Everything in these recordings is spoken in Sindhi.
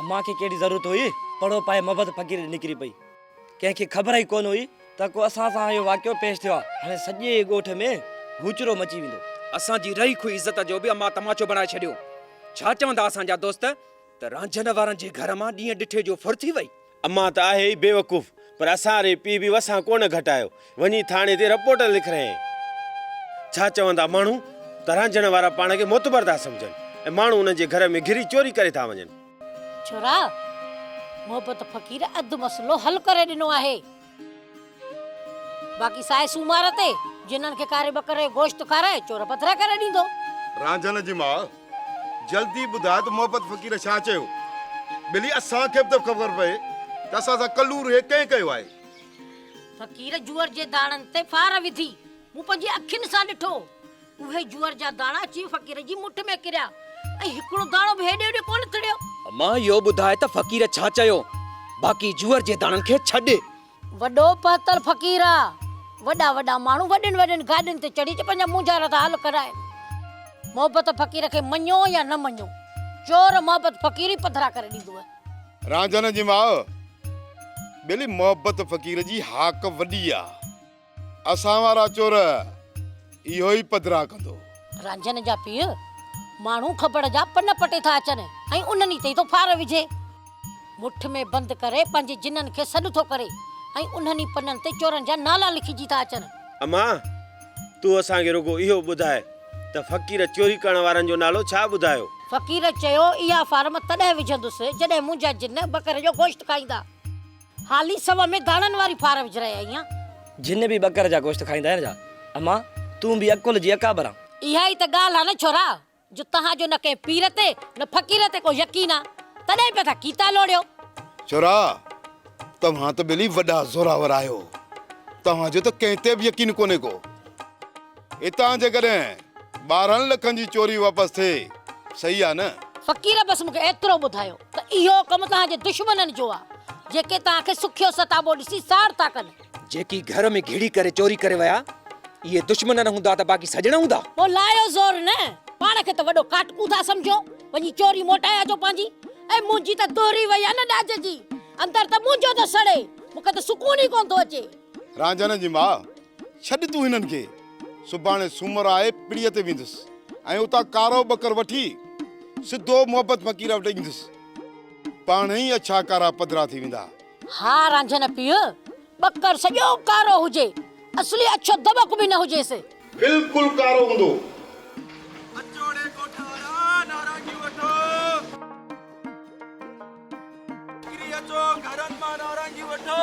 امان کي ڪهڙي ضرورت هئي، پڙهو پائي محبت فقير ڏي نڪري پئي. ڪنهن کي خبر ئي ڪونه هئي ته ڪو اسان سان اهو واقعو پيش ٿيو آهي. هاڻي سڄي ڳوٺ ۾ هوچرو مچي ويندو. اسان جي رهي کوئي عزت جو به امان تماچو بڻائي ڇڏيو. ڇا چوندا اسان جا دوست ته رانجهن وارن جي گهر مان ڏينهن ڏٺي جو ڦر ٿي وئي. امان ته آهي ئي بيوقوف، پر اسان ري پيء به وسان ڪونه گهٽايو. وڃي ٿاڻي تي رپورٽ لکرايائين. ڇا چوندا ماڻهو ته رانجهڻ وارا پاڻ کي معتبر ٿا سمجهن ۽ ماڻهو انهن جي گهر ۾ گهري چوري ڪري ٿا وڃن. ڇورا! محبت فقير اڌ مسئلو حل ڪري ڏنو آهي. باقي سائي سومار تي جنن کي ڪاري ٻڪر جو گوشت کارائي چور پڌرا ڪري ڏيندو. رانجهن جي ماء، جلدي ٻڌاء ته محبت فقير ڇا چيو؟ ٻلي اسان کي به ته خبر پئي ته اسان سان ڪلور هي ڪنهن ڪيو آهي؟ فقير جوئر جي داڻن تي ڦار وڌي. مون پنهنجي اکين سان ڏٺو. اهي جوئر جا داڻا اچي فقير جي مٺ ۾ ڪريا ۽ هڪڙو داڻو به هيڏي هوڏي ڪونه ٿڙيو. امان اهو ٻڌاء ته فقير ڇا چيو؟ باقي جوئر جي داڻن کي ڇڏ. وڏو پهتل فقير آ. وڏا وڏا ماڻهو وڏين وڏين گاڏين تي چڙهي اچي پنهنجا مونجهارا ٿا حل ڪرائين. محبت فقير کي مڃو يا نه مڃو، چور محبت فقير ئي پڌرا ڪري ڏيندو. رانجهن جي ماء، ٻيلي محبت فقير جي هاڪ وڏي آ. اسان وارا چور اهو ئي پڌرا ڪندو. رانجهن جا پيء ماڻهو کٻڙ جا پن پٽي ٿا اچن ۽ انهن ئي تي ٿو ڦار وجهي. مٺ ۾ بند ڪري پنهنجي جنن کي سڏ ٿو ڪري ۽ انهن ئي پنن تي چورن جا نالا لکجي ٿا اچن. امان، تون اسان کي رڳو اهو ٻڌاء ته فقير چوري ڪرڻ وارن جو نالو ڇا ٻڌايو؟ فقير چيو، اها فارم تڏهن وجهندس جڏهن منهنجا جن ٻڪر جو گوشت کائيندا. حالي سو ۾ داڻن واري ڦار وجهرائي آئي آن. جن به ٻڪر جا گوشت کائيندا آهن ڇا؟ امان، تون به عقل جي اڪابر آن. اها ئي ته ڳالهه آ نه ڇورا، جو توهان جو نه ڪنهن پير تي نه فقير تي ڪو يقين آ، تڏهن پيا ٿا ڪيتا لوڙيو. ڇورا، توهان ته ٻيلي وڏا زوراور آهيو، توهان جو ته ڪنهن تي به يقين ڪونهي ڪو. هتان جيڪڏهن 12 لکن جي چوري واپس ٿئي، صحيح آ نه؟ فقير بس مون کي ايترو ٻڌايو ته اهو ڪم توهان جي دشمنن جو آ، جيڪي توهان کي سکيو ستابو ڏسي ساڙ ٿا ڪن. جيڪي گهر ۾ گهڙي ڪري چوري ڪري ويا، اهي دشمن نه هوندا ته باقي سڄڻ هوندا؟ پوء لايو زور نه، پاڻ کي ته وڏو ڪاٽڪون ٿا سمجهو، وڃي چوري موٽائي اچو پنهنجي. اي منهنجي ته دهري وئي آ نه ڏاج جي، اندر ته منهنجو ٿو سڙي، مون کي ته سڪون ئي ڪونه ٿو اچي. رانجهن جي ماء، ڇڏ تون هنن کي، سڀاڻي سومر آء پڙيء تي ويندس ۽ اتان ڪارو ٻڪر وٺي سڌو محبت فقير وٽ ايندس. پاڻهي ئي اڇا ڪارا پڌرا ٿي ويندا. ها رانجهن پيء، ٻڪر سڄو ڪارو هجي، اصلي اڇو دٻڪ به نه هجيس. بلڪل ڪارو هوندو. اچو ڙي ڳوٺ وارا نارنگيون وٺو. نڪري اچو گهرن مان نارنگيون وٺو.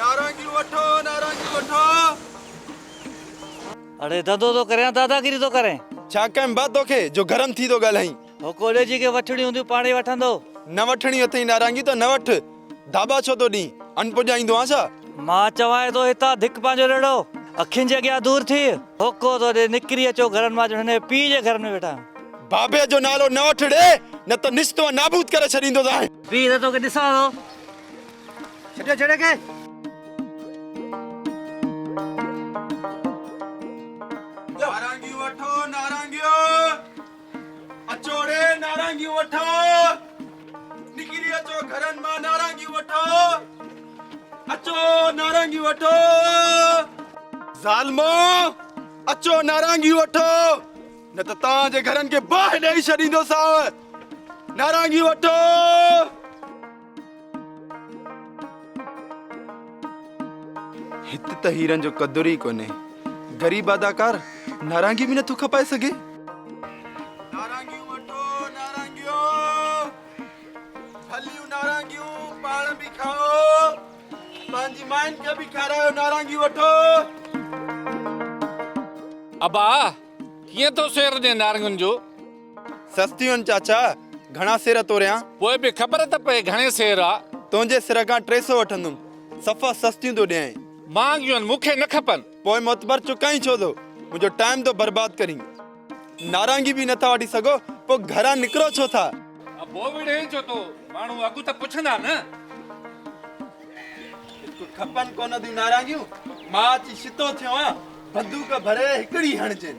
نارنگيون وٺو نارنگيون وٺو. اڙي ڌنڌو ٿو ڪرين يا داداگيري ٿو ڪرين؟ ڇا ڪيم با توکي جو گرم ٿي ٿو ڳالهائين. هو ڪوڏي جي کي وٺڻيون هونديون پاڻ ئي وٺندو. نه وٺڻيون اٿئي نارنگيون ته نه وٺ. ڌاٻا ڇو ٿو ڏين؟ ان پڄائيندو آن ڇا؟ مان چوانء ٿو هتان ڌڪ پنهنجو ريڙهو اکين جي اڳيان دور ٿيء. هوڪو ٿو ڏي نڪري اچو گهرن مان ڄڻ هن جي پيء جي گهر ۾ ويٺا آهيون. بابي جو نالو نه وٺ ڙي نه ته نست و نابود ڪري ڇڏيندوسانء. بيهه ته توکي ڏسان ٿو. ڇڏيو ڇڙي کي. نارنگيون وٺو نارنگيون. اچو ڙي نارنگيون وٺو. نڪري اچو گهرن مان نارنگيون وٺو. اچو نارنگيون وٺو. ظالمو اچو نارنگيون وٺو نه ته توهان جي گهرن کي باهه ڏئي ڇڏيندوسانء. نارنگيون وٺو. هت ته هيرن جو قدر ئي ڪونهي. غريب اداڪار نارنگي به نٿو کپائي سگهي. نارنگيون وٺو نارنگيون ڀليون نارنگيون پاڻ به کائو پنهنجي ماين کي به کارايو نارنگيون وٺو. ابا ڪيئن ٿو سير ڏين نارنگين جو؟ سستيون آهن چاچا، گهڻا سير توريان؟ پوء به خبر ته پئي گهڻي سير آ. تنهنجي سر کان 300 وٺندم، صفا سستيون ٿو ڏيانء. مهانگيون آهن، مون کي نه کپن. پوء معتبر چڪائين ڇو ٿو؟ منهنجو ٽائيم ٿو برباد ڪرين. نارنگي به نٿا وٺي سگهو، پوء گهران نڪرو ڇو ٿا؟ ابو وڙهين ڇو ٿو؟ ماڻهو اگهه ته پڇندا نه. هڪ کپن ڪونه ٿيون نارنگيون، مان اچي شتو ٿيو آن، بندوق ڀري هڪڙي هڻجين.